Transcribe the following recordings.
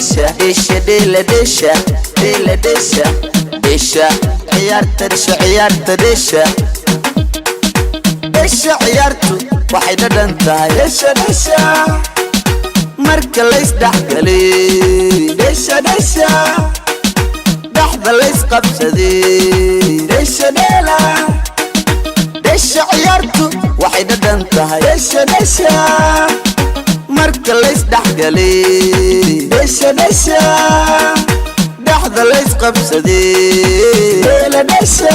Dhesha, dhesha, dheela, dhesha, dheela, dhesha, dhesha ciyaarta, dhesha ciyaarta, dhesha, dhesha ciyaartu waxay dhadhan tahay. Dhesha, dhesha, marka laysdhexgalay. Dhesha, dhesha, dhexda laysqabsaday. Dhesha, dheela, dhesha ciyaartu waxay dhadhan tahay. Dhesha, dhesha, marka laysdhexgalay. Dhesha, dhesha, dhexda laysqabsaday. Dheela, dhesha.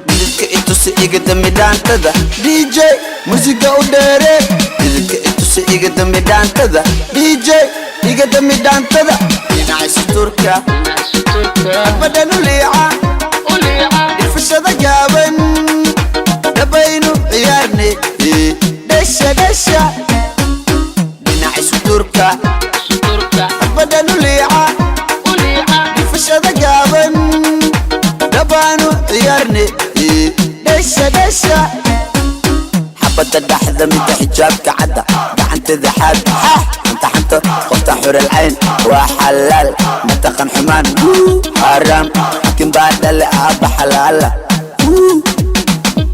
Dhididka itusi, iga dami dhaantada. DJ, musiga u dheere. Dhididka itusi, iga dami dhaantada. DJ, iga dami dhaantada. Dhinaca suturka badhan u liica, dhifashada gaaban dhabaynu ciyaarne. Dhesha, dhesha, dhinaca suturka badhan u liica, dhifashada gaaban dhabaanu ciyaarne. Dhesha, dhesha, xabadda dhaxda, midda xijaabka cadda, gacanteeda xaad xanta xanta, qofta xuralcayn waa xalaal, mataqan xumaan xaaraam, xakin baa dhale aabba xalaala,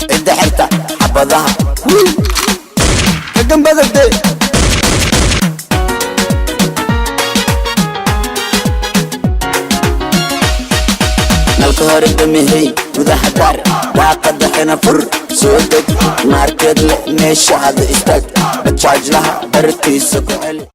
cidda xirta xabadaha kagambadade. Nalka hore damihey, gudaha daar, daaqada xina fur, soo deg, maarkeed le meesha hada istaag, bajaajlaha bartiisa ku celi.